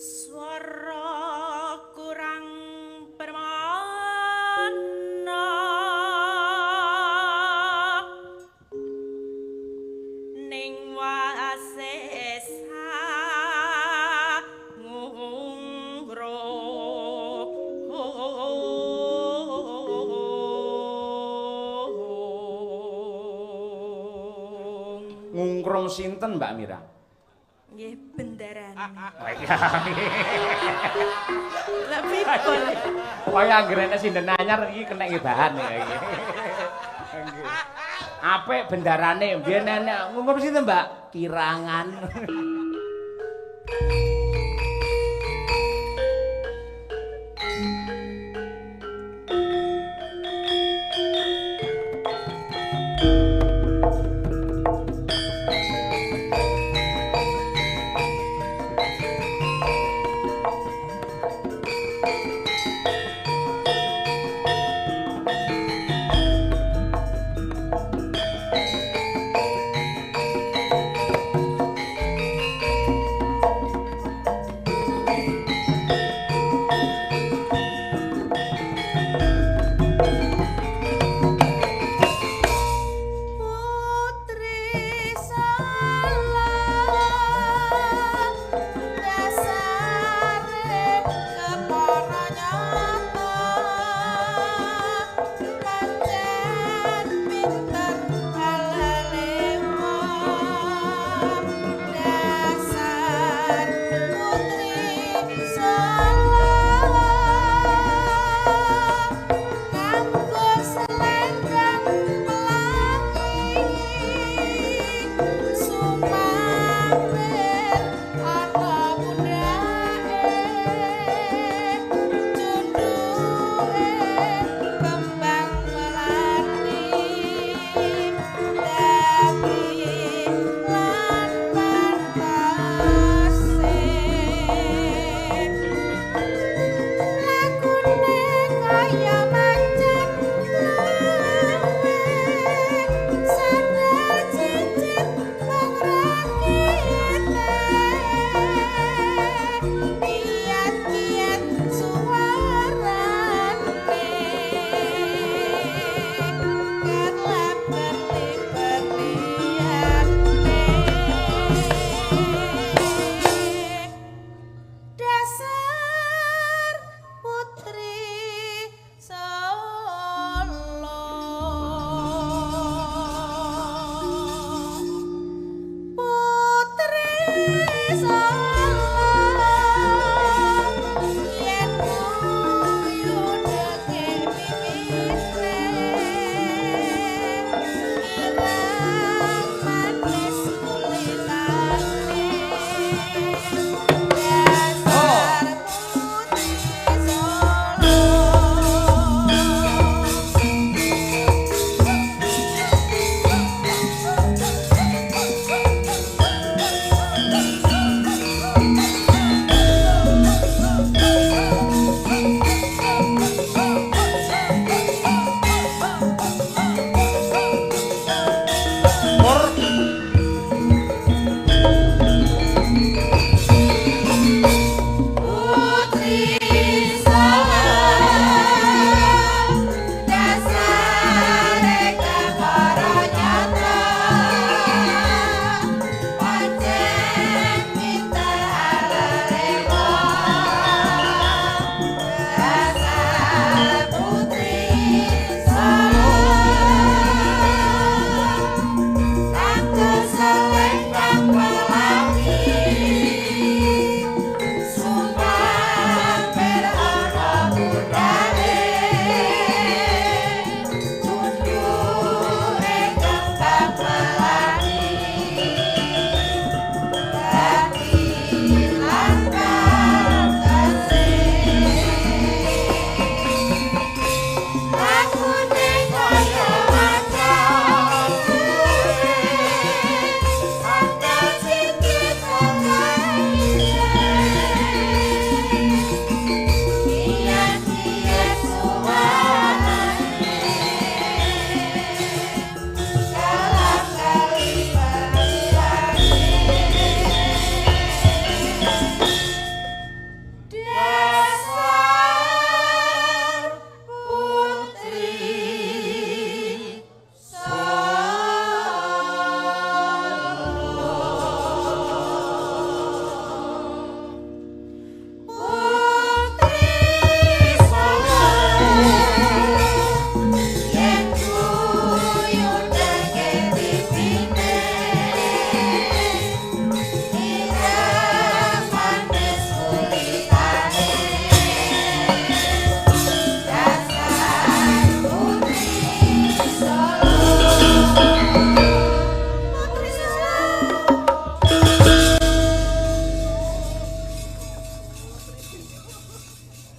Swara kurang permana ning wasesa ngungro. Ngungkrung sinten Mbak Mira? Nggih bendarane. Oh iya. Lah pripun? Kaya anggere nek sinden anyar iki kena nggih bahan ya iki. Nggih. Apik bendarane mbiyen enek ngungkrum sinten Mbak? Kirangan.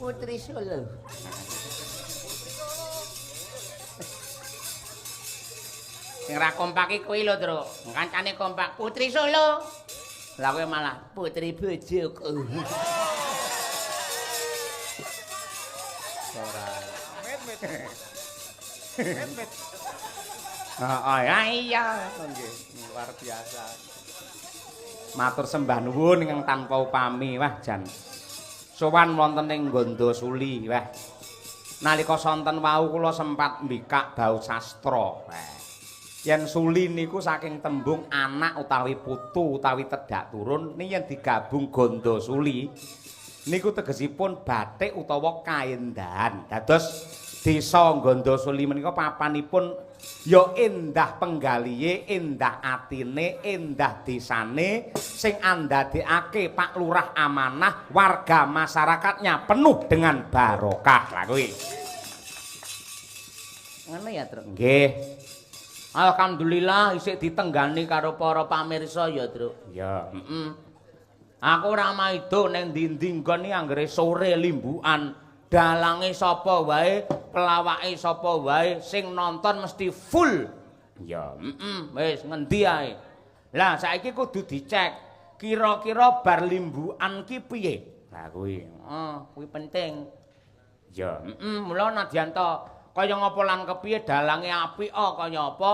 Putri Solo. Sing ra kompak iki kuwi lho, Truk. Kancane kompak Putri Solo. Lah kowe malah putri bojoku. Ora. Met. Heeh, ya iya, nggih, luar biasa. Matur sembah nuwun ingkang tanpa upami. Wah, jan. Sowan wonten ing Gondosuli. Wah. Nalika sonten wau kula sempat mbikak bau sastra. Wah. Yen suli niku saking tembung anak utawi putu utawi tedak turun, ni yen digabung Gondosuli niku tegesipun batik utawa kaendahan. Dados desa Gondosuli menika papanipun ya endah penggalihe, endah atine, endah desane sing andadekake Pak Lurah amanah, warga masyarakatnya penuh dengan barokah. Lah kuwi. Ngono ya, Truk? Nggih. Alhamdulillah isih ditenggani karo para pamirsa ya, Truk. Iya, heeh. Aku ora maido ning ndi-ndi nggon iki anggere sore limbukan, dalange sapa wae, pelawake sapa wae, sing nonton mesti full. Iya, heeh, wis ngendi ae. Lah saiki kudu dicek, kira-kira bar limbukan ki piye? Lah kuwi, heeh, kuwi penting. Iya, heeh, mula nadyan to kaya ngapa lan kepiye dalange apik kaya apa,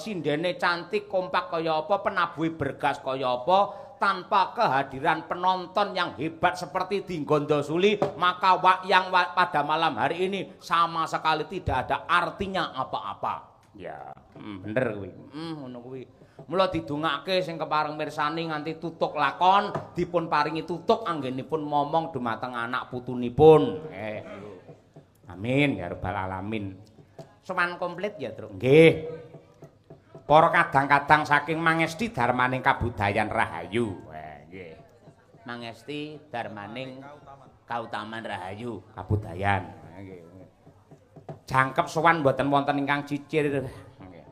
sindene cantik kompak kaya apa, penabuhe bergas kaya apa, tanpa kehadiran penonton yang hebat seperti di Gondosuli, maka wayang pada malam hari ini sama sekali tidak ada artinya apa-apa. Ya, bener kuwi. Ngono kuwi. Mula didongake sing kepareng mirsani nganti tutuk lakon, dipun paringi tutuk anggenipun momong dumateng anak putunipun. Amin ya rabbal alamin. Sowan komplit ya, Truk. Nggih. Para kadang-kadang saking Mangesti Darmaning Kabudayan Rahayu. Nggih. Mangesti Darmaning Kautaman Rahayu Kabudayan. Nggih. Jangkep sowan mboten wonten ingkang cicir. Nggih.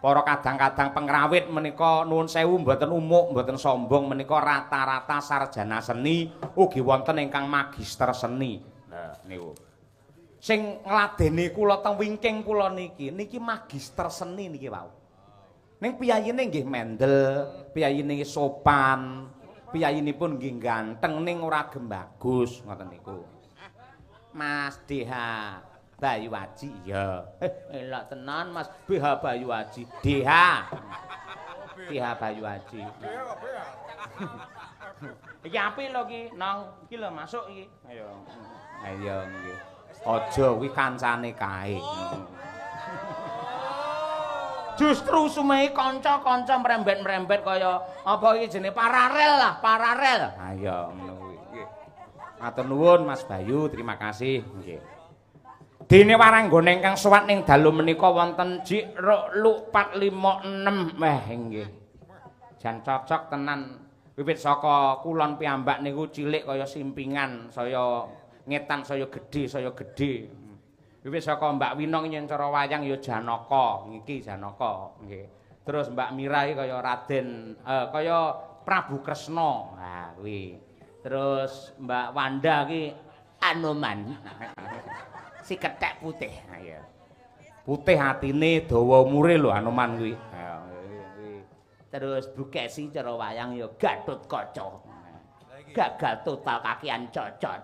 Para kadang-kadang pengrawit menika nuwun sewu mboten umuk, mboten sombong, menika rata-rata sarjana seni ugi wonten ingkang magister seni. Lah niku. Sing ngladeni kula teng wingking kula niki, niki magister seni niki wau. Ning piyayine nggih mendel, piyayine nggih sopan, piyayinipun nggih ganteng ning ora gembagus ngoten niku. Mas DH Bayu Aji ya. Elok tenan Mas BH Bayu Aji. DH. DH Bayu Aji. Iki apik lho iki, Nong. Iki lho masuk iki. Ayo. Ayo nggih. Aja kuwi kancane kae. Justru sumehi kanca-kanca mrembet-mrembet kaya apa iki jenenge paralel lah, paralel. Ayo ngono kuwi. Nggih. Matur nuwun Mas Bayu, terima kasih. Nggih. Dene waranggone ingkang suwat ning dalu menika wonten jik ruk lu 4 5 6. Wah nggih. Jan cocok tenan. Wiwit saka kulon piyambak niku cilik kaya simpingan, saya ngetan saya gedhe, saya gedhe. Wiwit saka Mbak Winong yen cara wayang ya Janaka, niki Janaka nggih. Terus Mbak Mira iki kaya Raden, kaya Prabu Kresna. Ha kuwi. Terus Mbak Wanda iki Anoman. Si kethek putih. Ha iya. Putih atine dawa umure lho Anoman kuwi. Ha kuwi. Terus Bu Kesi cara wayang ya Gatotkaca. Gagal total kakian cocot.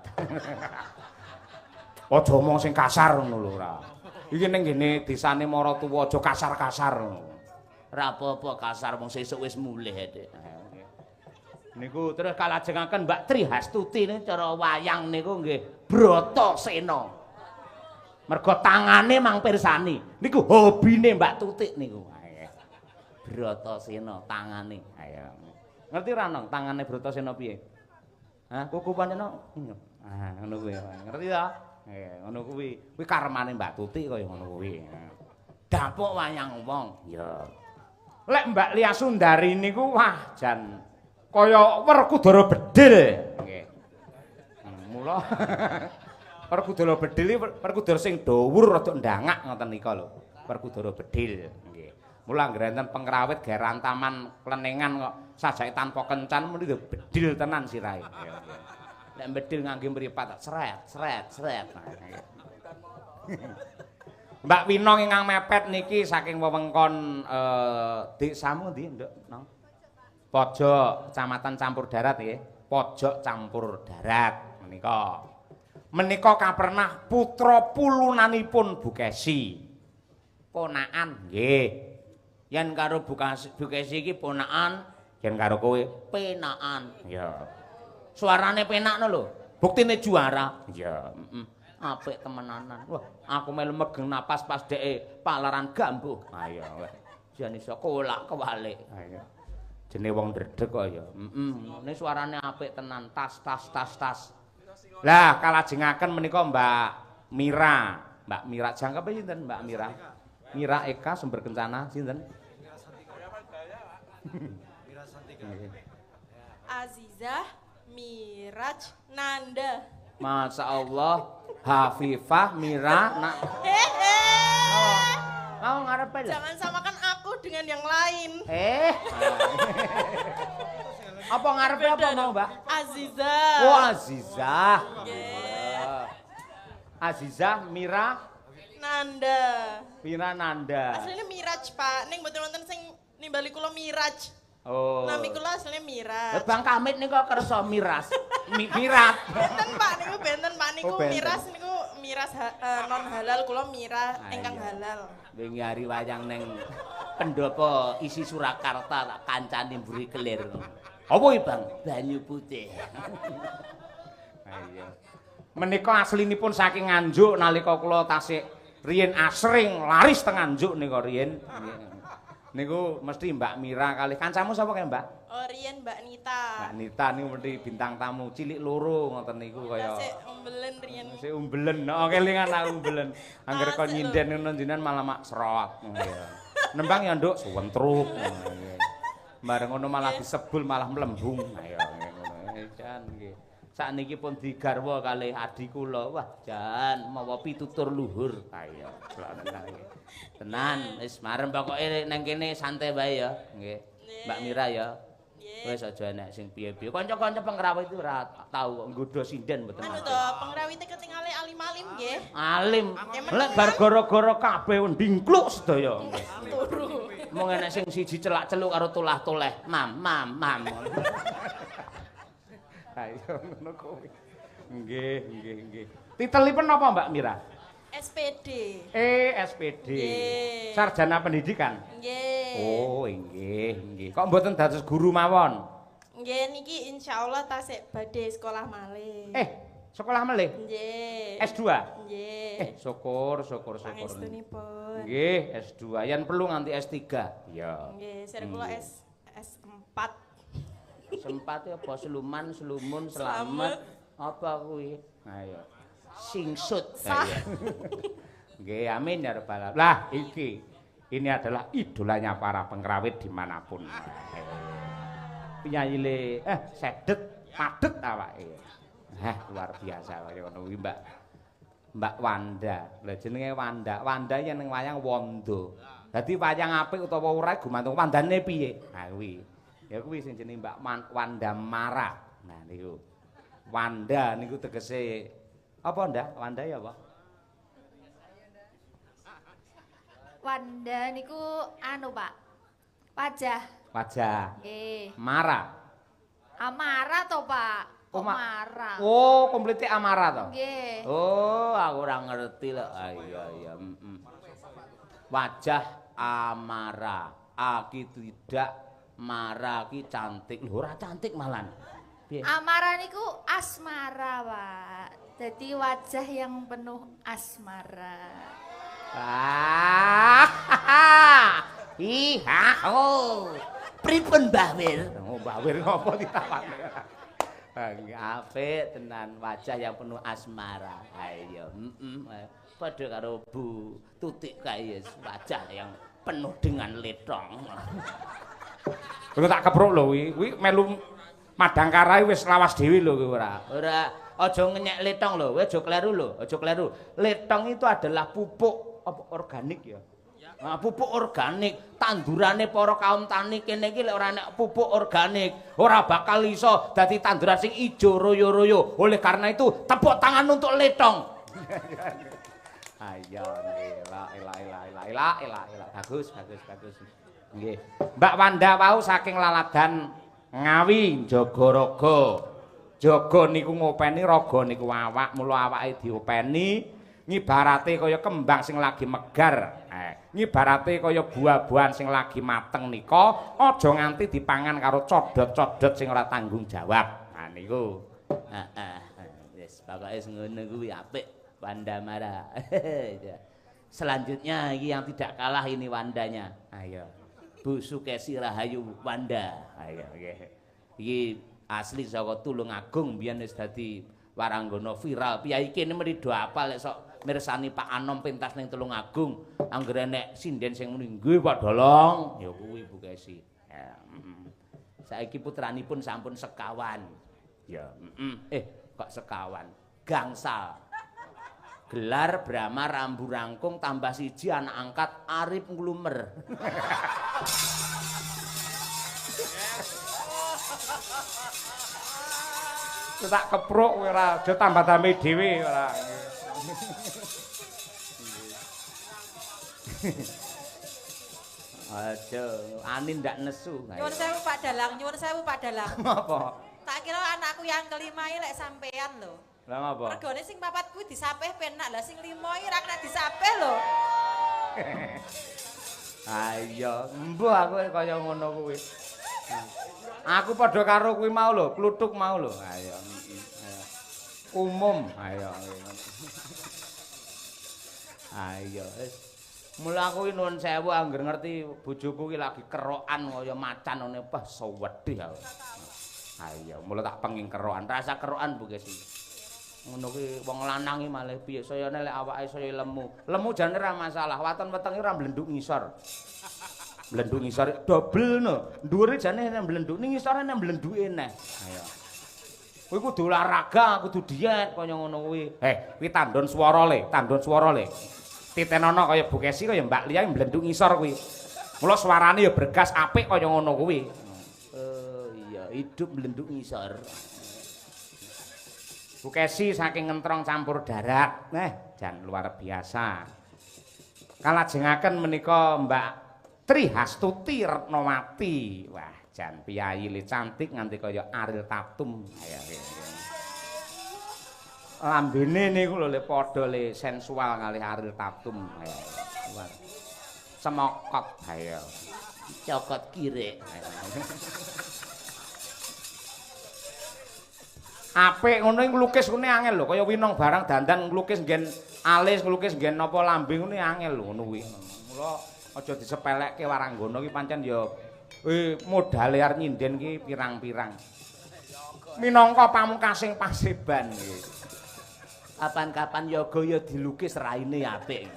Aja omong sing kasar ngono lho ora. Iki ning ngene desane maratuwa aja kasar-kasar ngono. Ora apa-apa kasar wong sesuk wis mulih, Dik. Niku terus kalajengaken Mbak Tri Hastuti niku cara wayang niku nggih Bratasena. Mergo tangane mang pirsani. Niku hobine Mbak Tutik niku. Bratasena tangane. Ayo. Ngerti ora Nong tangane Bratasena piye? Hah, kuku pancen. Ah, ngono kuwi. Ngerti ta? Ngono kuwi. Kuwi karmane Mbak Tutik kaya ngono kuwi. Dapuk wayang wong. Ya. Lek Mbak Lia Sundari niku wah jan kaya Werkudara bedil. Nggih. Mula Werkudara bedil iki Werkudara sing dhuwur rada ndangak ngoten nika lho. Werkudara bedil. Nggih. Mula anggere enten pengrawit gawe rantaman klenengan kok sajake tanpa kencan muni bedil tenan sirahe. Nek bedil ngangge mripat sret sret sret. Mbak Winong ingkang mepet niki saking wewengkon desamu ndi, Nduk? Nong? Pojok, Kecamatan Campur Darat nggih. Pojok Campur Darat menika. Menika kapernah putra pulunanipun Bu Kesi. Ponakan nggih. Yen karo Bu Kesi iki ponakan, yen karo kowe penakan. Ya. Suarane penakno lho. Buktine juara. Iya, heeh. Apik temenanan. Wah, aku melu megeng napas pas dheke palaran gambuh. Ayo wah. Jan iso kolak kewalik. Ayo. Jenenge wong ndredeg kok ya. Heeh. Ini suarane apik tenan. Tas tas tas tas. Lah kalajengaken menika Mbak Mira. Mbak Mira jangkepe sinten Mbak Mira? Mira Eka Sumber Kencana sinten? Azizah Miraj Nanda. Masya Allah, Hafifah Mira nak. Mau ngarepe lho. Jangan samakan aku dengan yang lain. Apa ngarepe apa mau, Mbak? Azizah. Oh, Azizah. Yeah. Azizah Mira Nanda. Mira Nanda. Aslinya Miraj, Pak. Ning mboten wonten sing nimbali kula Miraj. Oh. Nami kula asline Miraj. Lah Bang Kamit niku kersa miras. Mirat. Benten Pak niku benten Pak niku Oh, benten. miras niku miras non halal kula miras ingkang halal. Wingi hari wayang neng pendopo isi Surakarta tak kancane mburi kelir. Apa iki Bang? Banyu putih. Iya. Menika aslinipun saking Nganjuk nalika kula tasik riyin asring laris teng Nganjuk nika riyin. Niku mesti Mbak Mira kalih kancamu sapa kae Mbak? Oh riyen Mbak Nita. Mbak Nita niku mesti bintang tamu cilik loro ngoten niku kaya. Sik umbelen riyen. Sik umbelen, heeh kelingan aku umbelen. Angger kon nyinden ngono jenengan malah mak serot. Nembang ya Nduk suwentruk. Bareng ngono malah disebul malah mlembung. Ayo ngono. Jan nggih. Sakniki pun digarwa kalih adi kula. Wah, jan mawa pitutur luhur. Ayo, tenan nggih. Tenan, wis marem pokoke nang kene santai wae ya, nggih. Mbak Mira ya. Wis aja enek sing piye-piye. Kanca-kanca pengrawit itu ora tau kok nggodha sinden mboten. Anu to, pengrawite ketingale alim-alim nggih. Alim. Lek bar gara-gara kabeh ndingkluk sedaya. Turu. Mung enek sing siji celak-celuk karo tolah-toleh. Mam, mam, mam. Ayo ngono kuwi. Nggih, nggih, nggih. Titelipun napa Mbak Mira? SPD. SPD. Nggih. Sarjana pendidikan. Nggih. Oh, nggih, nggih. Kok mboten dados guru mawon? Nggih niki insyaallah tasik badhe sekolah malih. Sekolah malih? Nggih. S2? Nggih. Syukur, syukur, syukur. Pangestunipun. Nggih, S2. Yen perlu nganti S3. Iya. Nggih, sir kula S4. S4 apa seluman, selumun, selamet. Apa kuwi? Ayo. Singsut. Nggih, amin ya rabbal alamin. Lah iki ini adalah idolanya para pengrawit dimanapun. Penyanyi le sedet padet awake. Luar biasa kaya ngono kuwi Mbak. Mbak Wanda. Lah jenenge Wanda. Wanda yen ning wayang wondo. Dadi wayang apik utawa ora gumantung wandane piye. Ha kuwi. Ya kuwi sing jenenge Mbak Wanda Mara. Nah niku. Wanda niku tegese apa ndak? Wanda ya apa? Wanda niku anu Pak. Wajah. Wajah. Nggih. Mara. Amara to Pak. Kok Mara? Oh, komplite Amara to? Nggih. Oh, aku ora ngerti lho. Ah iya iya, Wajah Amara. A ki tidak, Mara ki cantik. Lho ora cantik malan. Piye? Amara niku asmara, Pak. Jadi wajah yang penuh asmara. Ah. Ih, ha ho. Pripun Mbah Wir? Oh, Mbah Wir ngopo ditawakne? Apik tenan wajah yang penuh asmara. Ayo, heeh. Padha karo Bu Tutik kae wajah yang penuh dengan letong. Kuwi tak kepruk lho kuwi. Kuwi melu Madangkara wis lawas dhewe lho kuwi ora. Ora, aja ngenyek letong lho, kowe aja kleru lho, aja kleru. Letong itu adalah pupuk apa organik ya. Nah, pupuk organik, tandurane para kaum tani kene iki lek ora nek pupuk organik, ora bakal iso dadi tanduran sing ijo royo-royo. Oleh karena itu, tepuk tangan untuk letong. Ayo, elak elak elak elak elak elak elak. Bagus, bagus, bagus. Nggih. Mbak Wanda wau saking Laladan Ngawi Jagaraga. Jaga niku ngopeni, raga niku awak, mula awake diopeni. Ngibarate kaya kembang sing lagi megar, ngibarate kaya buah-buahan sing lagi mateng nika, aja nganti dipangan karo codot-codot sing ora tanggung jawab. Nah niku. Heeh. Wis pokoke ngono kuwi apik Wanda Mara. Selanjutnya iki yang tidak kalah ini Wandanya. Ayo. Bu Sukesi Rahayu Wanda. Ayo nggih. Iki asli saka Tulungagung biyen wis dadi waranggana viral. Piyayi kene meni do apal lek sok mirsani Pak Anom pentas ning Tulungagung, anggere nek sinden sing muni nggih Pak Dalang, ya kuwi Bu Kesi. Ya, Saiki putranipun sampun sekawan. Ya, kok sekawan? Gangsal. Gelar Brahma Rambu Rangkung tambah siji anak angkat Arif Nglumer. Tak kepruk ora aja tambah-tambahi dhewe ora. Aja, ani ndak nesu. Nyuwun sewu Pak Dalang, nyuwun sewu Pak Dalang. Apa? Tak kira anakku yang kelima iki lek sampean lho. Lah ngapa? Regane sing papat kuwi disapih penak, lah sing lima iki ora kena disapih lho. Ayo, mbuh aku kaya ngono kuwi. Aku padha karo kuwi mau lho, kluthuk mau lho. Ayo. Umum, ayo. Ayo wis. Mula aku nuwun sewu angger ngerti bojoku ki lagi kerokan kaya macan ngene, wah sewedih aku. Ayo, mula tak penging kerokan, rasa kerokan Bu Kesi. Ngono kuwi wong lanang iki malih piye sayane lek awake saya lemu. Lemu jane ora masalah, waton wetenge ora mblenduk ngisor. Mblenduk ngisor dobel no. Dhuwure jane nek mblenduk ning ngisore nek mblenduke neh. Ayo. Kuwi kudu olahraga, kudu diet kaya ngono kuwi. Kuwi tandon swara le, tandon swara le. Titenono kaya Bu Kesi kaya Mbak Lia mblenduk ngisor kuwi. Mula suarane ya bergas apik kaya ngono kuwi. Oh iya, hidup mblenduk ngisor. Bu Kesi saking Ngentrong Campur Darat. Jan luar biasa. Kalajengaken menika Mbak Trihastuti Retnowati. Wah, jan piyayi le cantik nganti kaya Ariel Tatum. Ayo. Lambene niku lho le padha le sensual kalih Ariel Tatum. Ayo. Semokot ayo. Cokot kirek. Apik ngono iki nglukis ngene angel lho, kaya winong barang dandan nglukis nggen alis, nglukis nggen napa lambe ngene angel lho ngono kuwi. Mula aja disepelekke waranggana iki pancen ya modale arep nyinden ki pirang-pirang. Minangka pamungkasing paseban nggih. Kapan-kapan yoga ya dilukis raine apik.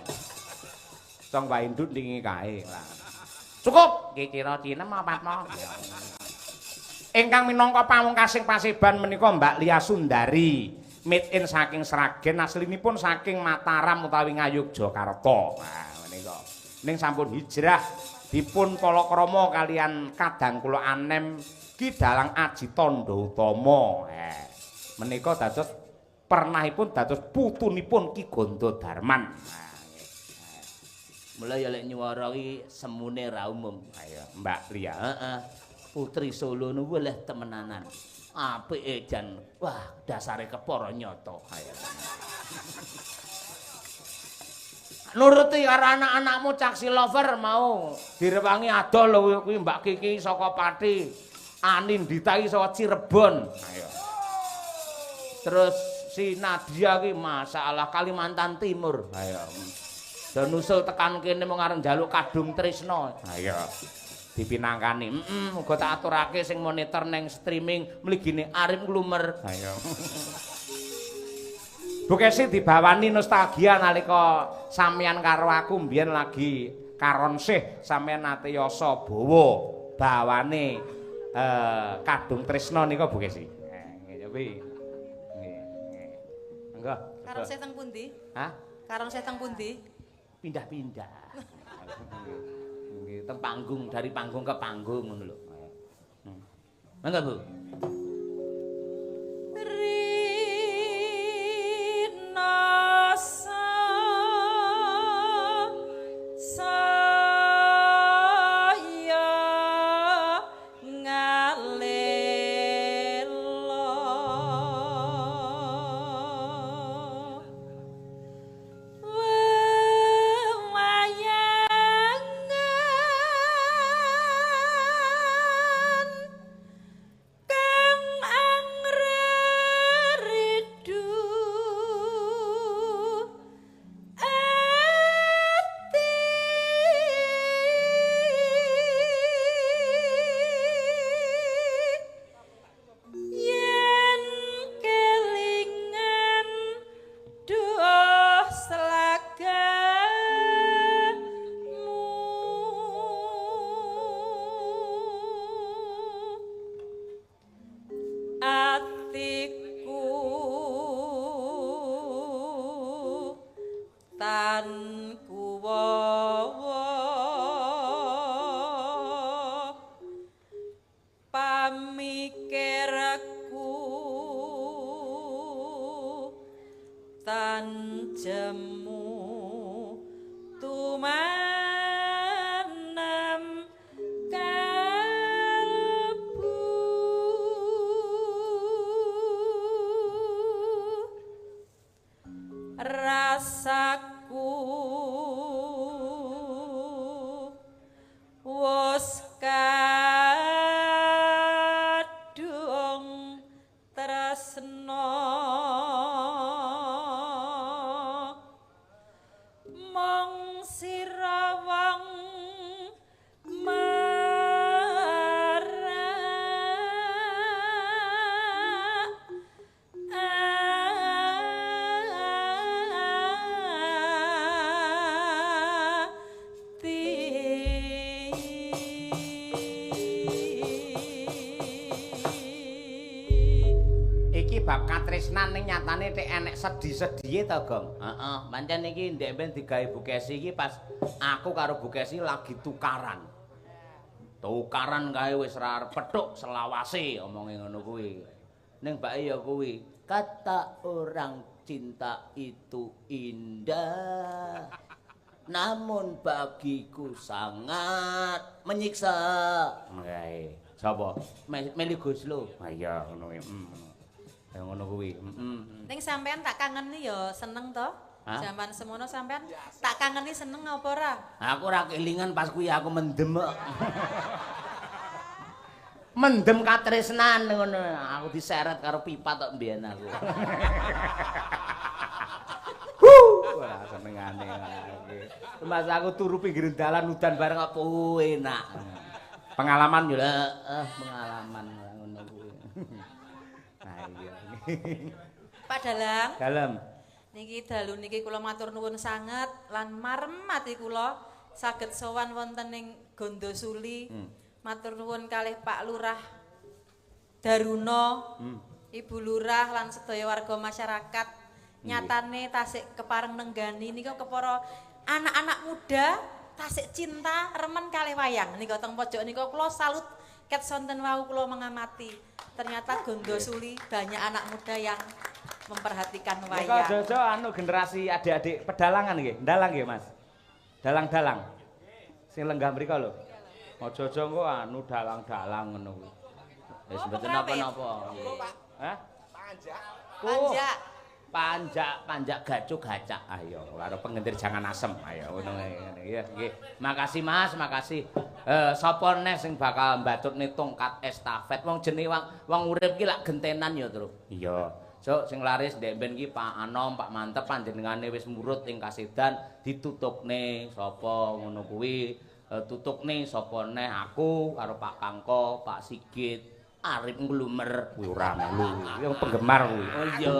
Cong wae ndut ningi kae lah. Cukup ki kira cinem apa Patmo. Ingkang minangka pamungkasing paseban menika Mbak Lia Sundari, made in saking Sragen, aslinipun saking Mataram utawi Ngayogyakarta. Nah, menika. Ning sampun hijrah dipun palakrama kalian kadang kula anem Ki Dalang Aji Tandha Utama. Menika dados pernahipun dados putunipun Ki Gondo Darman. Mula ya lek nyuwara iki semune ra umum. Ayo Mbak Lia. Heeh. Putri Solo niku leh temenanan. Apike jan wah dasare kepara nyata. Ayo. Nuruti karo anak-anakmu Caksi Lover mau direwangi adoh lho kuwi Mbak Kiki saka Pati, Anindita iki saka Cirebon. Ayo. Terus si Nadia ki masalah Kalimantan Timur. Ayo. Dan usul tekan kene mung arep njaluk kadung tresna. Ayo. Dipinangkani. Muga tak aturake sing monitor neng streaming mligine Arif Nglumer. Ayo. Bu Kesi dibawani nostalgia nalika sampeyan karo aku mbiyen lagi karonsih sampeyan nate yasa bawa bawane kadung tresna nika Bu Kesi. Nggih, piye? Nggih, nggih. Monggo. Karonsih teng pundi? Hah? Karonsih teng pundi? Pindah-pindah. Nggih, teng panggung, dari panggung ke panggung ngono lho. Mangga, Bu. Katresnan ning nyatane tek enek sedhi-sedhihe to, Gong. Heeh, pancen iki ndek ben digawe Bu Kesi iki pas aku karo Bu Kesi lagi tukaran. Tukaran kae wis ora arep petuk selawase omonge ngono kuwi. Ning bake ya kuwi, kata orang cinta itu indah, namun bagiku sangat menyiksa. Kae. Sapa? Meli Guslo. Ha iya ngono kuwi. Ngono kuwi. Ning sampean tak kangeni ya seneng to? Zaman semono sampean tak kangeni seneng apa ora? Aku ora kelingan pas kuwi aku mendem. Mendem katresnan ngono. Aku diseret karo pipa tok mbiyen aku. Ora senengane iki. Mas aku turu pinggir dalan udan bareng apa enak. Pengalaman yo. Heeh, pengalaman ngono kuwi. Iya. Pak Dalang. Dalem. Niki dalu niki kula matur nuwun sanget lan marem ati kula saged sowan wonten ing Gondosuli. Matur nuwun kalih Pak Lurah Daruno, Ibu Lurah lan sedaya warga masyarakat. Nyatane tasik kepareng nenggani nika kepara anak-anak muda tasik cinta remen kalih wayang. Nika teng pojok nika kula salut ket sonten wau kula mengamati. Ternyata Gondosuli banyak anak muda yang memperhatikan wayang. Nika jojo anu generasi adik-adik pedalangan nggih, dalang nggih Mas. Dalang-dalang. Sing lenggah mriko lho. Aja-aja engko anu dalang-dalang ngono kuwi. Wis mboten napa-napa. Hah? Panjak. Panjak. Panjak, panjak gacu gacak. Ayo karo pengentir jangan asem. Ayo ngono nggih. Nggih. Makasih Mas, makasih. Sapa neh sing bakal mbatutne tongkat estafet? Wong jenenge wong urip ki lak gentenan ya, Tru. Iya. Sok sing laris ndek mben ki Pak Anom, Pak Mantep panjenengane wis murut ing kasedan ditutukne sapa ngono kuwi, tutukne sapa neh aku karo Pak Kangko, Pak Sigit, Arif Nglumer. Kuwi ora melu. Kuwi penggemar kuwi. Oh iya.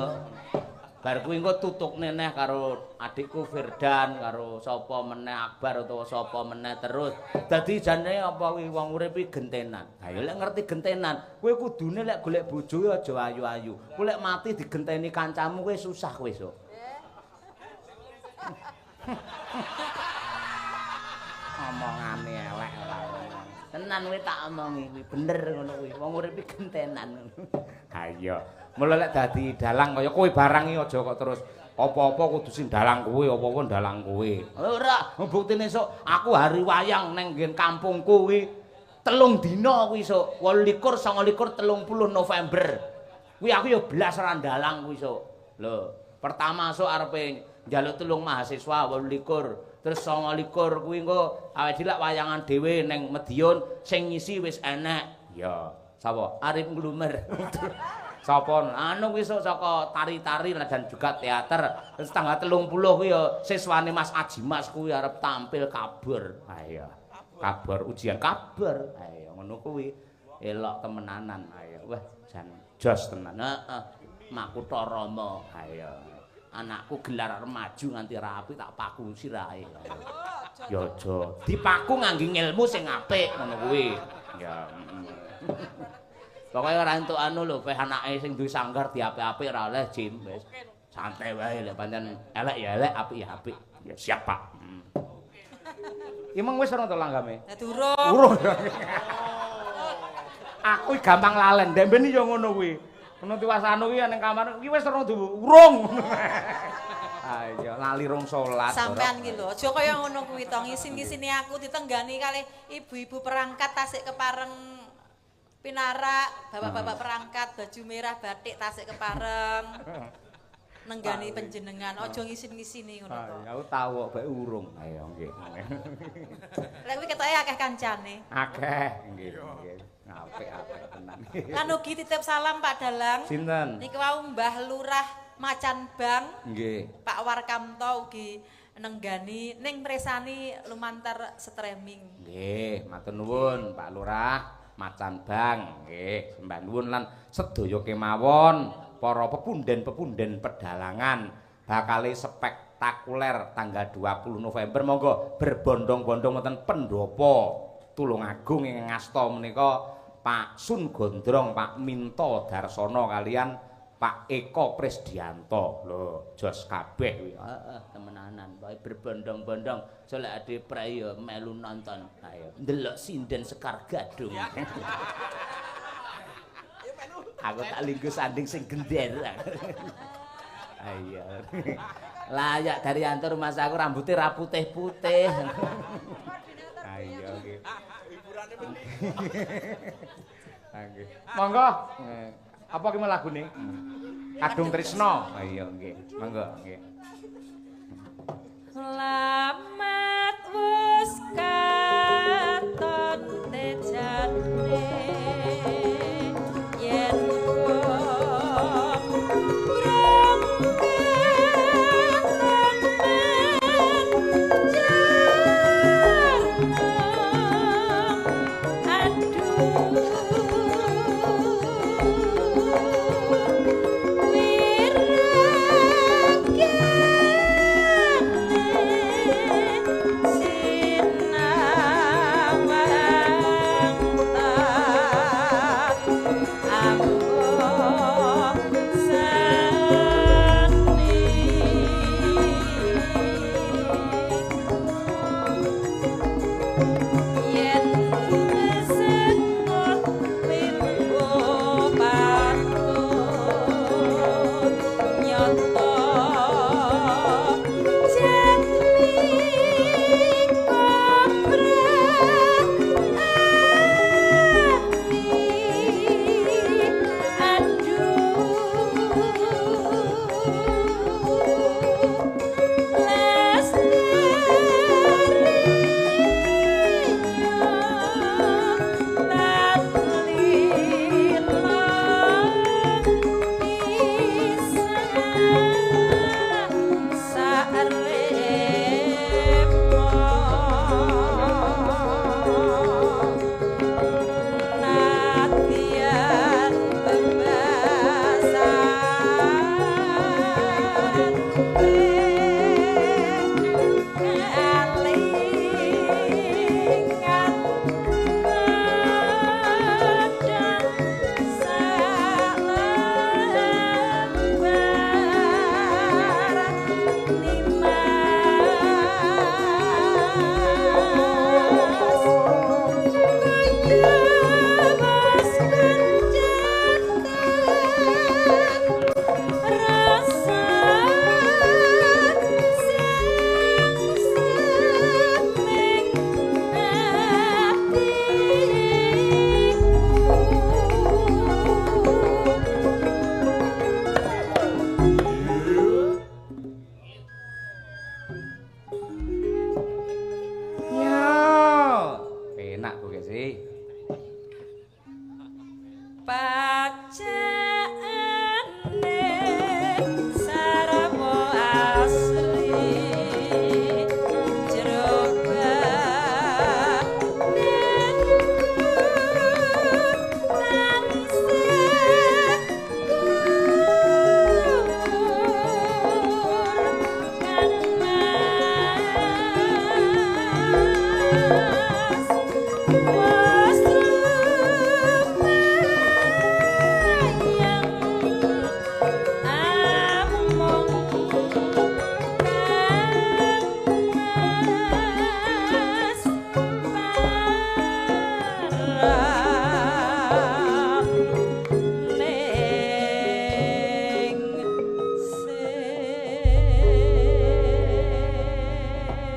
Bar kuwi engko tutukne neh karo adikku Firdan, karo sapa meneh Akbar utawa sapa meneh terus. Dadi jane apa kuwi wong urip iki gentenan. Ha ya lek ngerti gentenan, kowe kudune lek golek bojo aja ayu-ayu. Kowe lek mati digenteni kancamu kowe susah kowe sok. Omongane elek ora. Tenan kuwi tak omongi kuwi bener ngono kuwi. Wong urip iki gentenan. Ha iya. Mula lek dadi dalang kaya kowe barang iki aja kok terus apa-apa kudu sing dalang kowe, apa-apa dalang kowe. Ora, buktine esuk aku hari wayang neng nggen kampungku kuwi 3 dina kuwi esuk, 28, 29, 30 November. Kuwi aku ya blas ora ndalang kuwi esuk. Lho, pertama esuk arepe njaluk tulung mahasiswa 28, terus 29 kuwi engko awake dhewe lak wayangan dhewe neng Medion sing ngisi wis enek. Ya, sapa? Arif Nglumer. Sapa? Anu kuwi sok saka tari-tari dan juga teater. Terus tanggal 30 kuwi ya siswane Mas Ajimas kuwi arep tampil kabur. Ha iya. Kabur ujian kabur. Ha iya ngono kuwi. Elok temenanan. Ha iya. Wah, jan jos tenan. Heeh. Makutha Rama. Ha iya. Anakku gelar arep maju nganti rapi tak paku sirahe. Ya aja dipaku ngangge ilmu sing apik ngono kuwi. Ya. Pokoke ora entuk anu lho, peh anake sing duwe sanggar diapik-apik ora oleh Jim wis. Santai wae lek pancen elek ya elek, apik ya apik. Ya siap, Pak. Imeng wis ora to langgame? Lah durung. Urung. Aku gampang lalen, ndek ben ya ngono kuwi. Ono tiwas anu kuwi ning kamar iki wis ora urung. Ayo lali rong salat. Sampean ki lho, aja kaya ngono kuwi to, ngisin-ngisini aku ditenggani kalih ibu-ibu perangkat tasik kepareng pinarak, bapak-bapak perangkat baju merah batik tasik kepareng nenggani panjenengan, aja ngisin-ngisini ngono to. Aku tau kok bae urung. Ayo nggih. Lek kuwi ketoke akeh kancane. Akeh nggih nggih. Apik-apik tenan. Lan ugi titip salam Pak Dalang. Sinten? Niki wau Mbah Lurah Macan Bang. Nggih. Pak Warkamto ugi nenggani ning mresani lumantar streaming. Nggih, matur nuwun Pak Lurah Macan Bang. Nggih, sembah nuwun lan sedaya kemawon para pepunden-pepunden pedalangan bakale spektakuler tanggal 20 November monggo berbondong-bondong wonten pendopo Tulungagung ing ngasta menika Pak Sun Gondrong, Pak Minto Darsono kalian Pak Eko Presdianto. Lho, jos kabeh kuwi. Heeh, temenanan. Pokoke berbondong-bondong solek ade prei ya melu nonton. Ayo ndelok sinden Sekar Gadung. Aku tak linggo sanding sing gender. Ayo. Layak dari antar rumah aku rambutnya ra putih-putih. Ayo nggih. Hiburane penting. Nggih. Monggo. Apa ki lagune? Kadung Trisna. Iya nggih. Monggo nggih. Slamet wis katon tejane yen wirang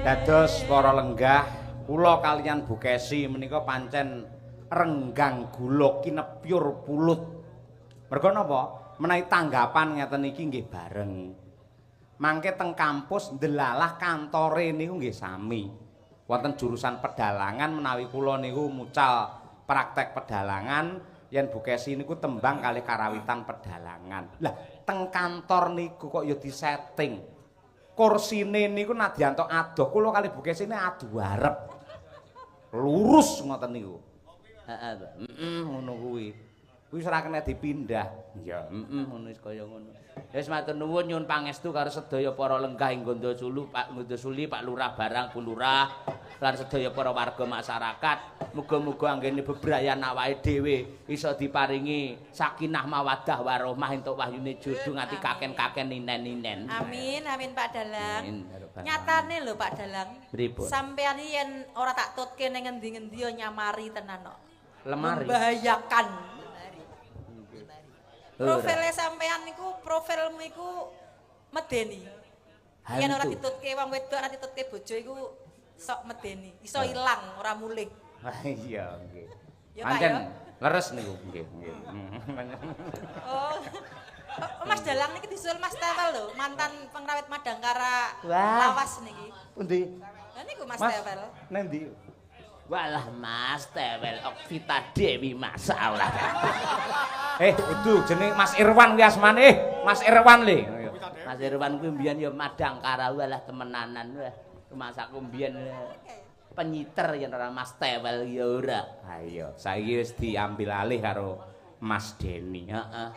Dados para lenggah, kula kaliyan Bu Kesi menika pancen renggang gula kinepyur pulut. Merga napa? Menawi tanggapan ngeten iki nggih bareng. Mangke teng kampus ndelalah kantore niku nggih sami. Wonten jurusan pedalangan menawi kula niku mucal praktek pedalangan, yen Bu Kesi niku tembang kalih karawitan pedalangan. Lah teng kantor niku kok ya disetting. Kursine niku nadyan tok adoh kula kali Bu Kesine adu arep. Lurus ngoten niku. Heeh, heeh ngono kuwi. Kuwi ora kena dipindah. Iya, heeh ngono wis kaya ngono. Wis matur nuwun nyuwun pangestu karo sedaya para lenggah ing Gondosulu, Pak Gondosuli, Pak Lurah barang Bu Lurah lan sedaya para warga masyarakat. Muga-muga anggene bebrayan awake dhewe iso diparingi sakinah mawaddah warahmah entuk wahyune jodho nganti kaken-kaken ninen-ninen. Amin, amin Pak Dalang. Nyatane lho Pak Dalang. Sampeyan yen ora tak tutke ning ngendi-ngendi yo nyamari tenan kok. Lemari. Membahayakan. Profile sampean niku, profilmu iku medeni. Yen ora ditutke wong wedok, ora ditutke bojo iku sok medeni, iso ilang ora mulih. Iya, nggih. Pancen leres niku, nggih, nggih. Oh. Mas Dalang niki disusul Mas Tewel lho, mantan pengrawit Madangkara lawas niki. Pundi? Lah niku Mas Tewel. Nang ndi? Walah Mas Tewel Okvita Dewi masalah. Kudu jeneng Mas Irwan kuwi asmane. Mas Irwan le. Mas Irwan kuwi mbiyen ya Madangkara walah temenanan wah. Masaku mbiyen penyiter yen ora Mas Tewel ya ora. Ha iya, saiki wis diambil alih karo Mas Deni. Heeh.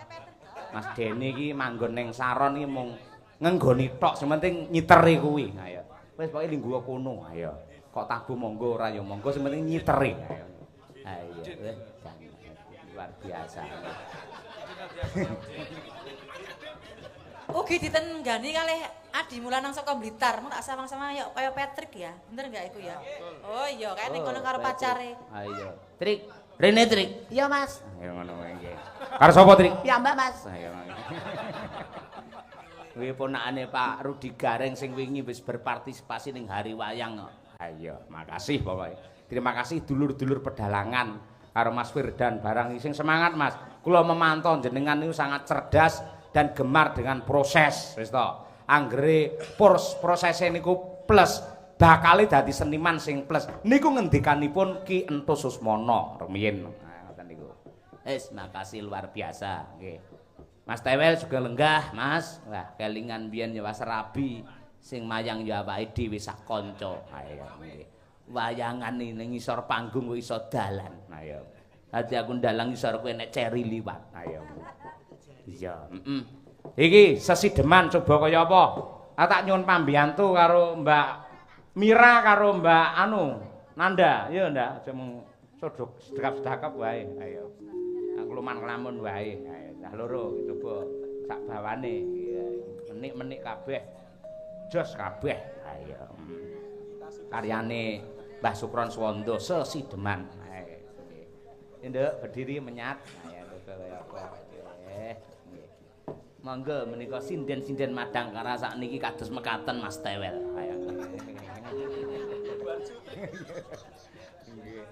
Mas Deni iki manggon ning Saron iki mung ngenggoni tok, sing penting nyiteri kuwi. Ha iya. Wis pokoke lingguh kono. Ha iya. Kok tabu monggo ora ya monggo sing penting nyiteri. Ha iya, wis luar biasa. Ugi ditenggani kalih Adi Mulanang saka Blitar, mung tak sawang-sawang ya kaya Patrick ya. Bener enggak iku ya? Oh iya, kae ning kono karo pacare. Ha iya. Trik, rene Trik. Iya, Mas. Ya ngono kuwi nggih. Karo sapa Trik? Ya Mbak, Mas. Ha iya. Kuwi ponakane Pak Rudi Gareng sing wingi wis berpartisipasi ning Hari Wayang kok. Ayo, makasih pokoknya. Terima kasih dulur-dulur pedalangan karo Mas Firdan barang sing semangat Mas. Kula memantau jenengan niku sangat cerdas dan gemar dengan proses, wis to. Anggere prosese niku plus bakale dadi seniman sing plus. Niku ngendikanipun Ki Enthus Susmono rumiyin. Nah, ngoten niku. Wis makasih luar biasa nggih. Mas Tewel juga lenggah, Mas. Wah, kelingan biyen ya was rabi. Sing mayang ya awake dhewe sak kanca. Ayo nggih. Wayangan ning ngisor panggung kok iso dalan. Ayo. Dadi aku ndalang ngisor kowe nek ceri liwat. Ayo. Iya, heeh. Iki sesideman coba kaya apa? Ah tak nyuwun pambiyantu karo Mbak Mira karo Mbak anu Nanda. Yo ndak aja mung sodok sedekap-sedekap wae. Ayo. Ngluman-nglamun wae. Ayo, dah loro coba sak bawane. Menik-menik kabeh. Jos kabeh. Ayo. Karyane Mbah Sukron Suwondo sesideman. Ayo. Nduk berdiri menyat. Ayo coba kaya apa. Nggih. Monggo menika sinden-sinden Madangkara sakniki kados mekaten Mas Tewel. Ayo. Nggih.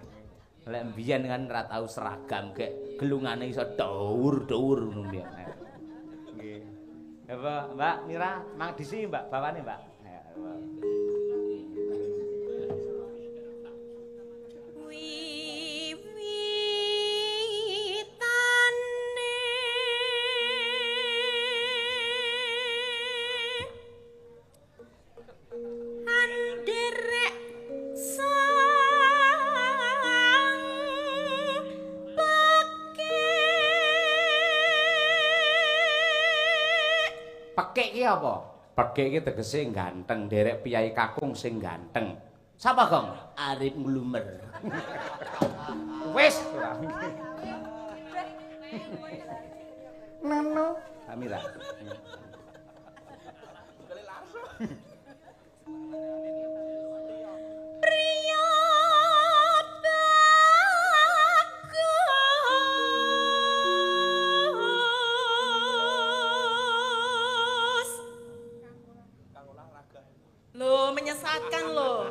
Lek mbiyen kan ora tau seragam gek gelungane iso dhuwur-dhuwur ngono mbiyen. Nggih. Apa Mbak Mira, mang disi Mbak bawane Mbak. Ayo. Pekik iki apa? Pekik iki tegese ganteng, nderek piyai kakung sing ganteng. Sapa, Gong? Arif Nglumer. Wis. Nano. Amira. Loh, menyesal menyesatkan lho.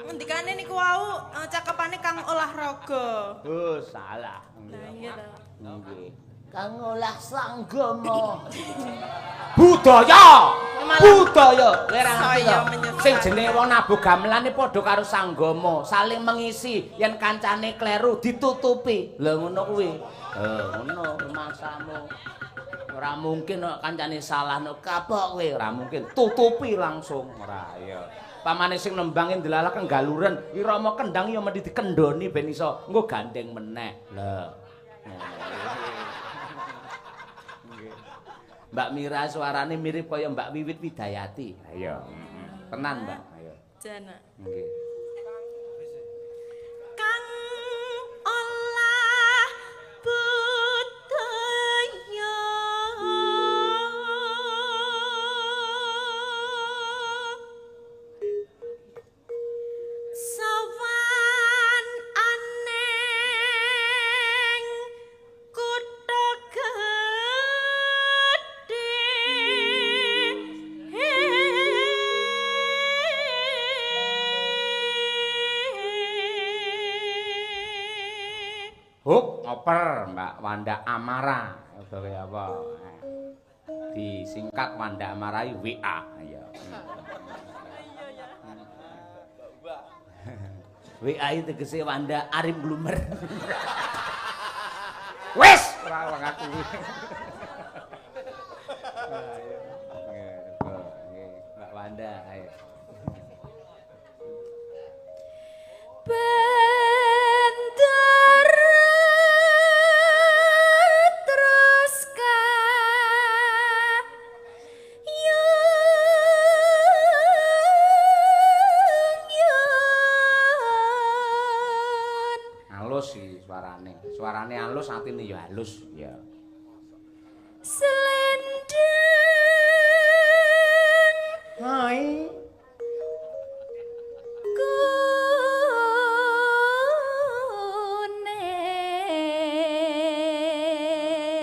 Ngendikane niku wau cakepane Kang Olahraga. Oh, salah. Lah nggih to. Nggih. Kang olah sanggama. Budaya. Budaya. Kowe ora ngerti to. Sing jenenge wong nabuh gamelane padha karo sanggama, saling mengisi. Yen kancane kleru ditutupi. Lha ngono kuwi. Ngono rumangsamu. Ora mungkin kok kancane salah no kapok kowe, ora mungkin. Tutupi langsung. Ora iya. Pamane sing nembange ndelalah kenggaluren, irama kendang ya mesti dikendhoni ben iso engko gandeng meneh. Lha. Mbak Mira suarane mirip kaya Mbak Wiwit Widayati. Ayo. Tenan, Mbak. Ayo. Jana. Nggih. Kang olah budaya sowan aneng kutha gedhe. Huk ngoper Mbak Wanda Amara. Utawa apa? Disingkat Wanda Amara WA. Iya. WA itu tegese Wanda Arim Glumer. Wis, ora wong aku. Mbak Wanda, ayo. Bendera terus kayang Halus iki suarane. Suarane halus, atine ya halus. Ya. Selendang Hai.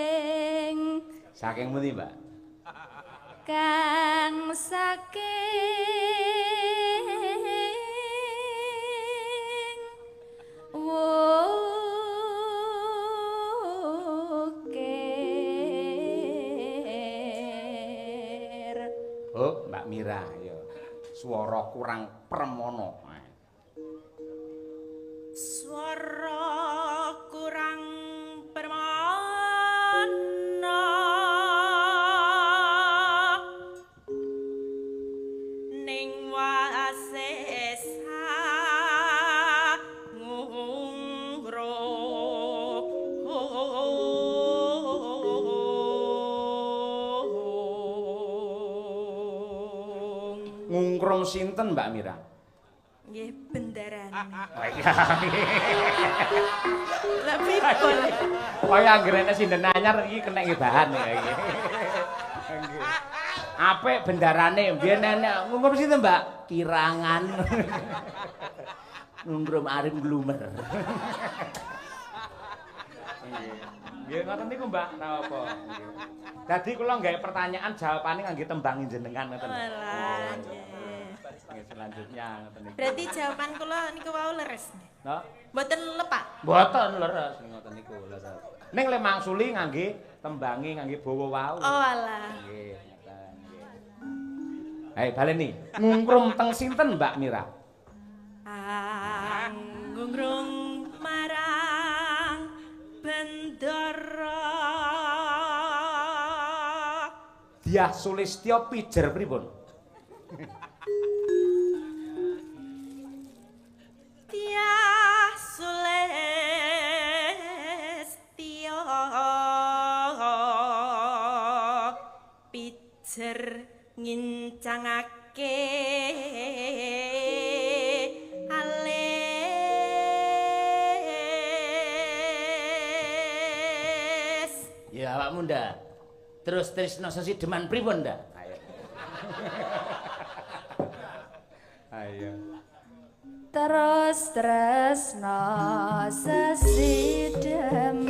kuning Saking pundi, Mbak? Kang saking wukir. Oh, Mbak Mira, ya. Swara kurang permono. Swara kurang permana ning wasesa ngungro. Ngungkrung sinten, Mbak Mira? Nggih bendarane. Oh iya. Lah pripun? Kaya anggere nek sinden anyar iki kena nggih bahan ya iki. Nggih. Apik bendarane mbiyen enek ngungkrum sinten, Mbak? Kirangan. Ngungkrum Arim Glumer. Nggih. Nggih ngoten niku, Mbak, ora apa. Nggih. Dadi kula nggawe pertanyaan jawabane ngangge tembang jenengan ngoten. Walah, nggih. Nggih selanjutnya ngoten niku. Berarti jawaban kula niku wau leres. Nggih. Mboten lepak. Mboten leres ngoten niku leres. Ning le mangsuli ngangge tembange ngangge bawa wau. Oh alah. Nggih, ngoten nggih. Ayo baleni. Ngungkrum teng sinten, Mbak Mira? Ngungkrung marang bendara. Dyah Sulistya pijer pripun? Dyah Sulistya pijer ngincangake alis. Ya awakmu ndak. Terus tresno sesideman pripun ndak? Ayo. Ayo. Terus tresno sesideman.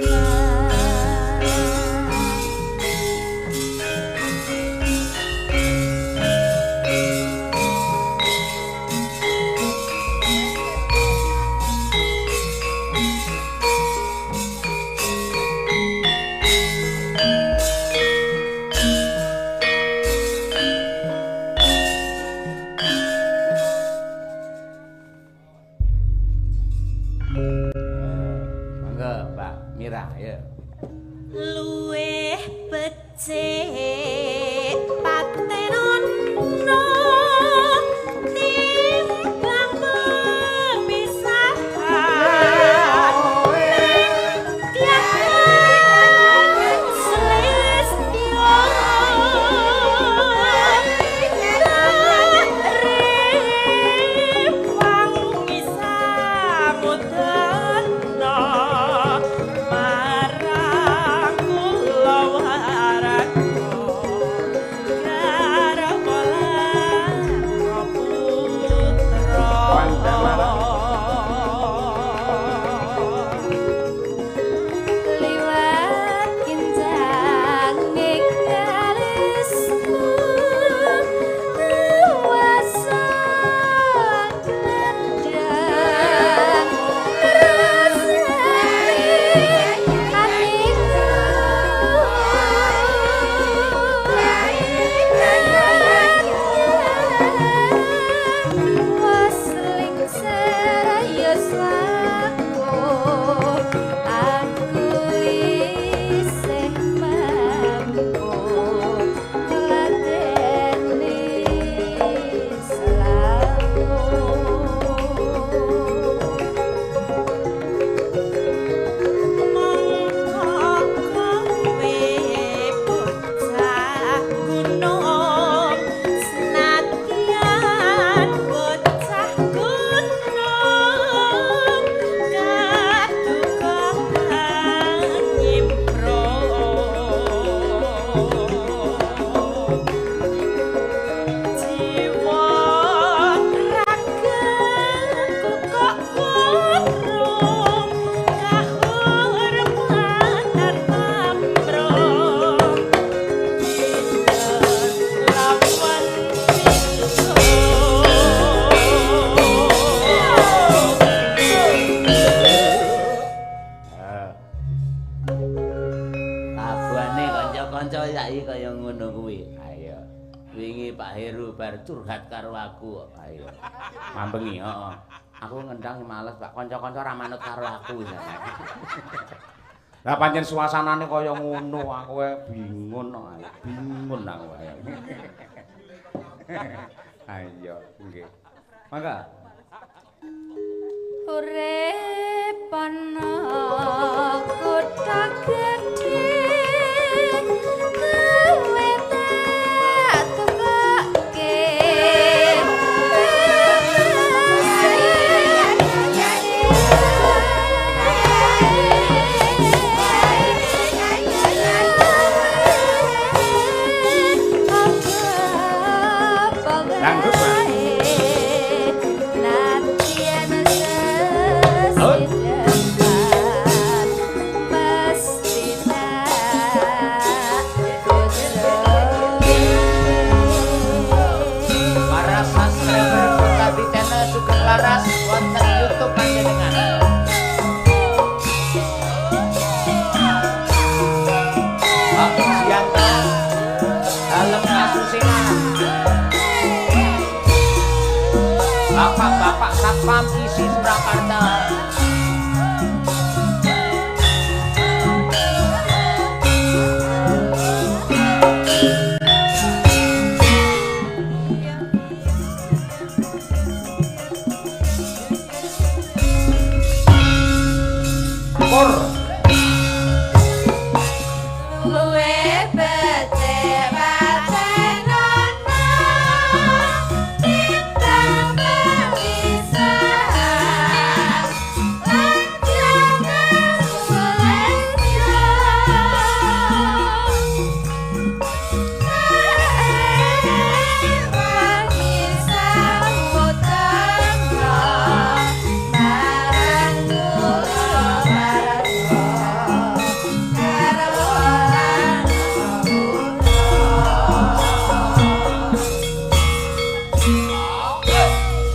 Ayo. Wingi Pak Heru bar curhat karo aku. Ayo. Mambengi, heeh. Aku ngendang males, Pak. Kanca-kanca ora manut karo aku. Lah pancen suasanane kaya ngono, aku bingung kok. Bingung aku. Ayo, nggih. Mangga. Urip ana kutha gedhe kowe tak tukoke. Dangdut, Pak. Para subscriber Kota Channel Sugeng Laras wonten YouTube panjenengan. Pak Jianto dalem Asusila. Bapak-bapak Satpam isi Surakarta. Kur. Luwe becik patenana tintang pepisahan lan jangan sulesya wangi samudra marang kula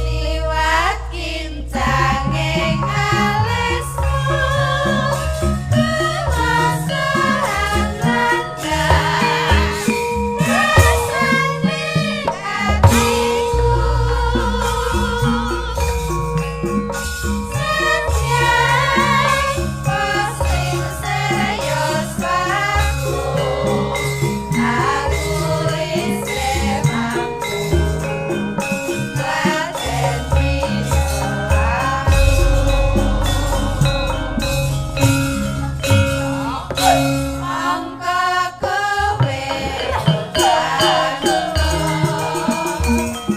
liwat kincanging alismu kelasahan landang rasane atiku sanjang pasing serius paku aku isih mampu Klaten bisa mongko kowe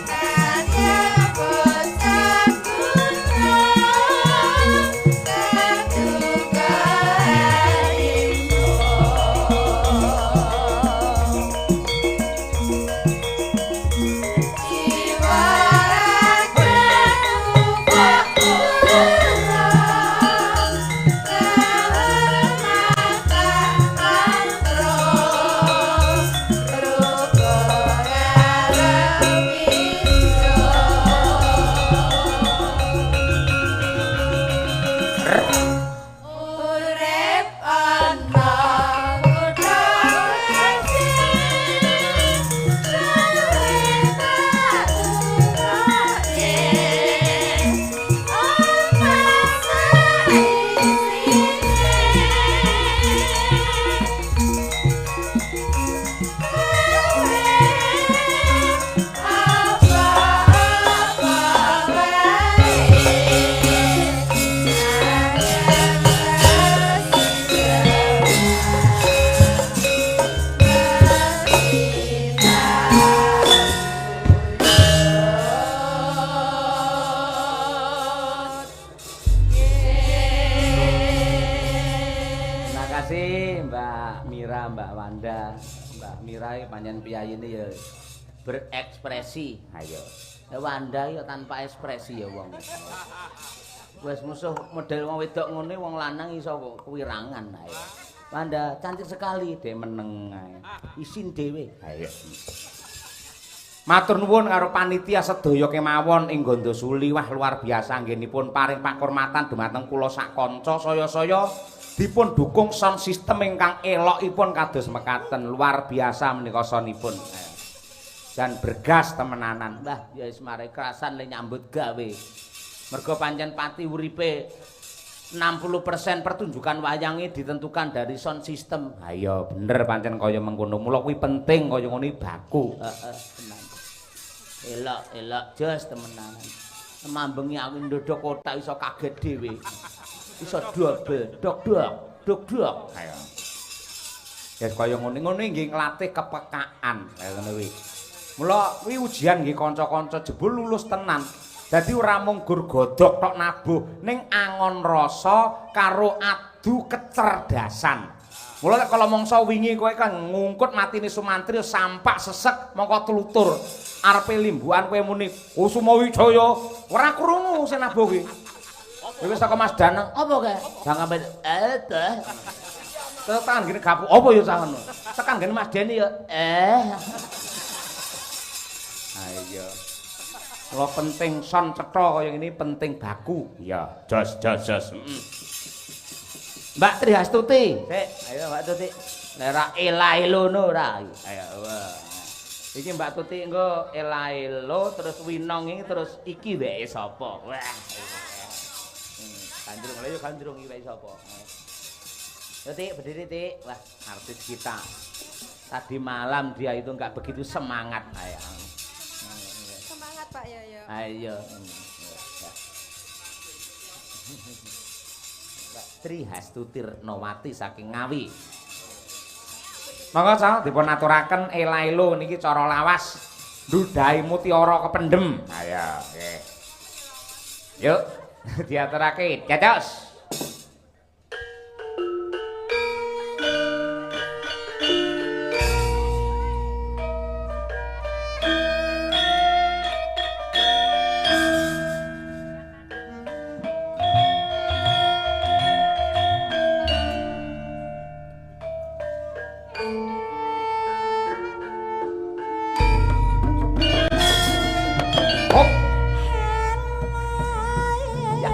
kanya bocah guna kaduka harimu. Urip ana kutha gedhe gawe tak tukoke omah saisine kowe apa-apa wae. Terima kasih Mbak Mira, Mbak Wanda. Mbak Mira iki pancen piyayine ya berekspresi. Ayo. Wanda ya tanpa ekspresi ya wong. Wis musuh model wong wedok ngene wong lanang iso kewirangan ae. Wanda cantik sekali dhe meneng ae. Isin dhewe. Ayo. Matur nuwun karo panitia sedaya kemawon ing Gondosuli. Wah luar biasa anggenipun paring pakurmatan dumateng kula sak kanca saya-saya dipun dukung sound system ingkang elokipun kados mekaten. Luar biasa menika soundipun. Jan bergas temenanan. Mbah, ya wis mare krasan le nyambut gawe. Mergo pancen pati uripe 60% pertunjukan wayange ditentukan dari sound system. Ha iya bener pancen kaya mengkono. Mula kuwi penting kaya ngono iki baku. Heeh, tenan. Elok, elok jos temenanan. Mambengi aku ndodok kotak iso kaget dhewe. Iso double, dok-dok, dok-dok. Ayo. Ya kaya ngono ngono nggih nglatih kepekaan. Kaya ngono kuwi. Mula kuwi ujian nggih kanca-kanca jebul lulus tenan. Dadi ora mung gur godhog tok nabuh, ning angon rasa karo adu kecerdasan. Mula nek kala mangsa wingi kowe kan ngungkut matine Sumantri sampak sesek mongko tlutur. Arepe limbukan kowe muni Kusuma Wijaya, ora krungu sing nabuh kuwi. Kowe wis saka Mas Danang, apa kae? Jangan eh teh. Tekan ngene gapuk apa ya cah ngono. Tekan ngene Mas Deni ya eh. Ayo. Mula penting son cetha kaya ngene penting baku. Iya, jos jos jos. Mbak Trihastuti. Sik, ayo Mbak Tuti. Nek ora ela-elono ora. Ayo. Iki Mbak Tuti engko ela-elo terus winong iki terus iki weke sapa? Wah. Gandrung lha yo gandrung iki weke sapa? Tuti berdiri Tik. Wah, artis kita. Tadi malam dia itu enggak begitu semangat. Ayo. Semangat Pak Yoyo. Ayo. Mbak Trihastuti Retnowati saking Ngawi. Monggo Cak dipun aturaken ela-elo niki cara lawas ndudhahi mutiara kependhem. Ayo, nggih. Yuk diaturake. Dados. Hop. Ya.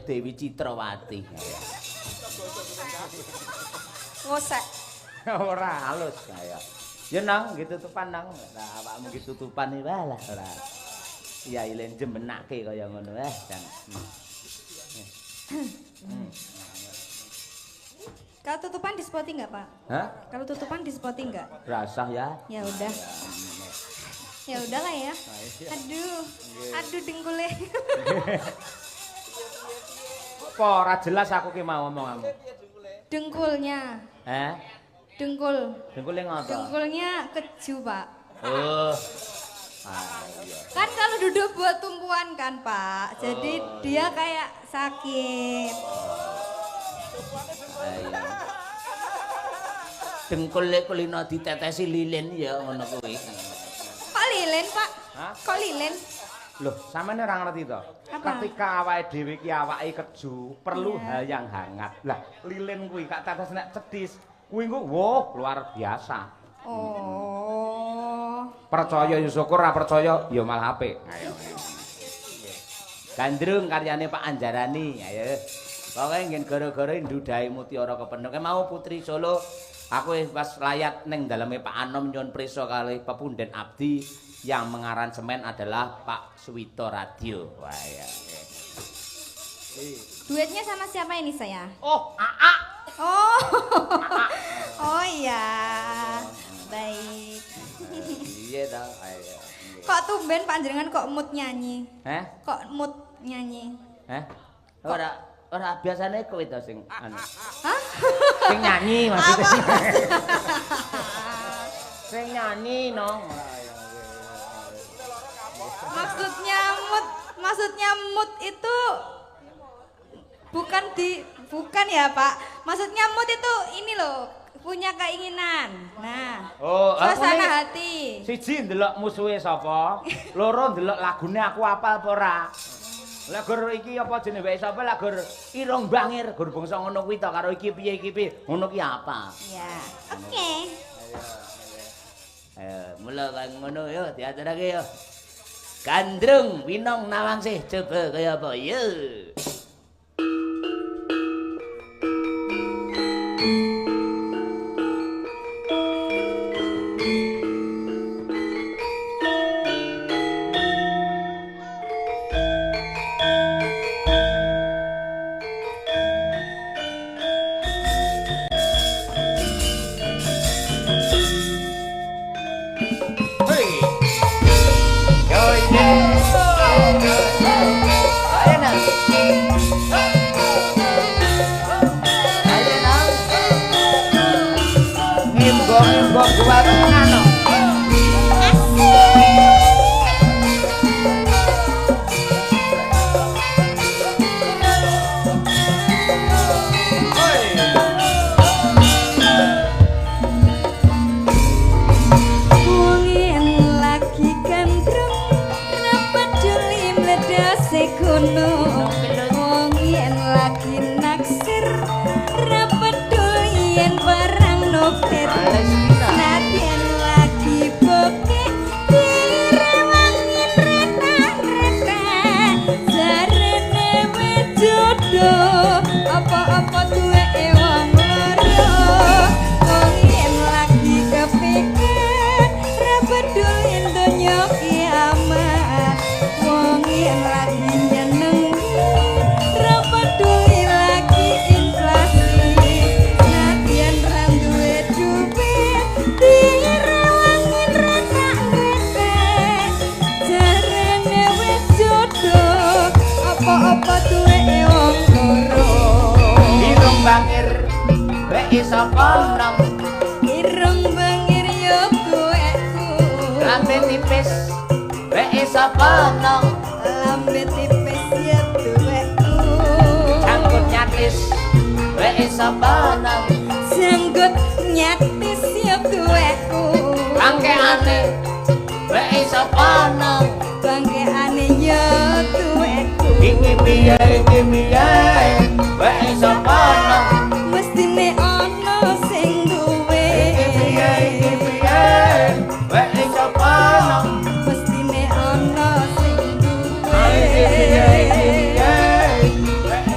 Dewi Citrawati. Ngosek. Ora halus kaya. Ya nang nggih tutupan nang. Lah awakmu nggih tutupan iki wae lah ora. Iya ilen jembenake kaya ngono jan. Kalau tutupan di spotting enggak, Pak? Hah? Kalau tutupan di spotting enggak? Rasah ya. Ya udah. Ya udahlah ya. Aduh. Aduh dengkule. Apa ora jelas aku ki mau omonganmu. Dengkulnya. Hah? Dengkul. Dengkule ngopo? Dengkulnya keju, Pak. Oh. Ah, iya. Kan kalau duduk buat tumpuan kan, Pak. Jadi oh, dia kayak sakit. Iya. Dengkule kulino ditetesi lilin ya ngono kuwi. Kok lilin, Pak? Hah? Kok lilin? Loh, sampeyan ora ngerti to? Apa? Ketika awake dhewe iki awake keju, perlu yeah, hal yang hangat. Lah, lilin kuwi kak tetes nek cedhis, kuwi engko wah luar biasa. Oh. Percaya ya syukur, ora percaya ya malah apik. Ayo. Gandrung karyane Pak Anjarani. Ayo. Pokoke ngen gara-gara ndudahi mutiara kepenuh. Mau Putri Solo aku pas layat ning daleme Pak Anom nyuwun prisa kalih pepunden abdi yang mengaransemen adalah Pak Suwito Radio. Wah ya. Duetnya sama siapa ini saya? Oh, AA. Oh. Oh iya. Baik. Iya ta, ayo. Kok tumben panjenengan kok mood nyanyi? Heh? Kok mood nyanyi? Heh? Ora ora biasane kowe to sing anu. Hah? Sing nyanyi maksudnya. Sing nyanyi no. Maksudnya mood itu bukan ya, Pak. Maksudnya mood itu ini loh, punya keinginan. Nah, oh, suasana hati. Siji ndelok musuhe sapa, loro ndelok lagune aku apal apa ora. Lah gur iki apa jenenge wae sapa lah gur irung bangir gur bangsa ngono kuwi to karo iki piye iki piye ngono ki apa. Iya. Oke. Ayo, mula kaya ngono yo diaturake yo. Gandrung Winong Nawangsih coba kaya apa yo. Irung bangir yo tuwekku. Lambe tipis weke sapa nong. Lambe tipis yo tuwekku. Janggut nyatis weke sapa nong. Janggut nyatis yo tuwekku. Bangkeane weke sapa nong. Bangkeane yo tuwekku. Iki piye iki piye weke sapa nong. Mestine ana sing duwe. Iki piye iki piye weke sapa nong. Mestine ana sing duwe. Iki piye iki piye weke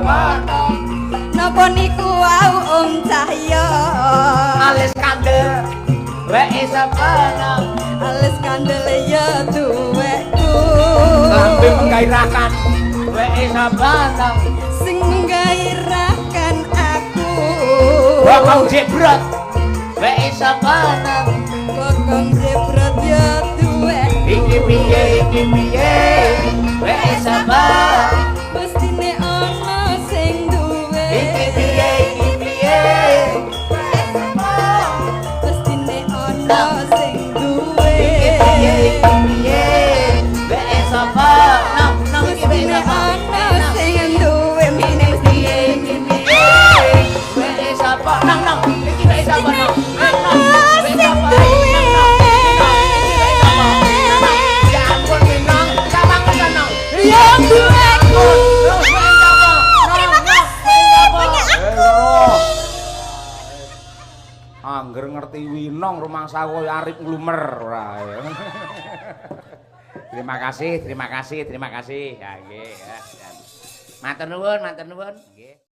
sapa? Napa niku wau Om Cahyo? Alis kandel weke sapa? Alis kandel ya duwekku. Lambe menggairahkan weke sapa? Sing menggairahkan aku. Bokong jebrot weke sapa? Bokong jebrot ya duwekku. Iki piye iki piye weke sapa? Mestine ana sing duwe. Iki piye iki piye Mestine ana sing duwe. Iki piye iki piye weke sapa? Nang nang iki weke Mestine sapa? ana sing duwe. Iki piye iki piye weke sapa? Nang nang iki weke sapa? Nang nang Ana weke sing sapa? duwe. Ya ampun Minang, sawang nang. Ya duweku. Terima kasih punya aku. Angger ngerti Winong rumangsa kaya arep nglumer ora. Terima kasih, terima kasih, terima kasih. Ya nggih. Matur nuwun, matur nuwun. Nggih.